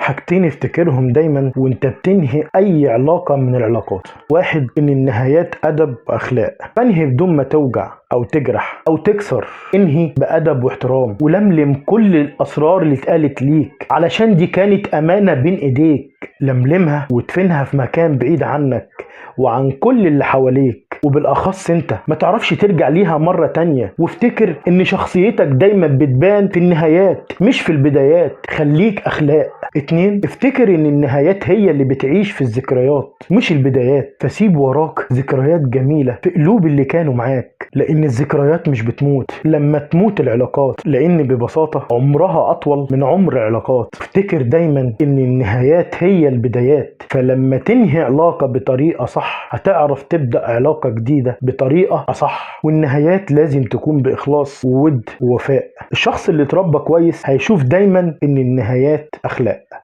حاجتين افتكرهم دايما وانت بتنهي اي علاقة من العلاقات. واحد، ان النهايات ادب واخلاق، فانهي بدون ما توجع او تجرح او تكسر. انهي بادب واحترام، ولملم كل الاسرار اللي اتقالت ليك علشان دي كانت امانة بين ايديك. لملمها وادفنها في مكان بعيد عنك وعن كل اللي حواليك، وبالاخص انت ما تعرفش ترجع ليها مرة تانية. وافتكر ان شخصيتك دايما بتبان في النهايات مش في البدايات، خليك اخلاق. اتنين، افتكر ان النهايات هي اللي بتعيش في الذكريات مش البدايات، فسيب وراك ذكريات جميلة في قلوب اللي كانوا معاك، لان الذكريات مش بتموت لما تموت العلاقات، لان ببساطة عمرها اطول من عمر العلاقات. افتكر دايما ان النهايات هي البدايات، فلما تنهي علاقة بطريقة صح هتعرف تبدأ علاقة جديدة بطريقة أصح. والنهايات لازم تكون بإخلاص وود ووفاء. الشخص اللي اتربى كويس هيشوف دايما إن النهايات أخلاق.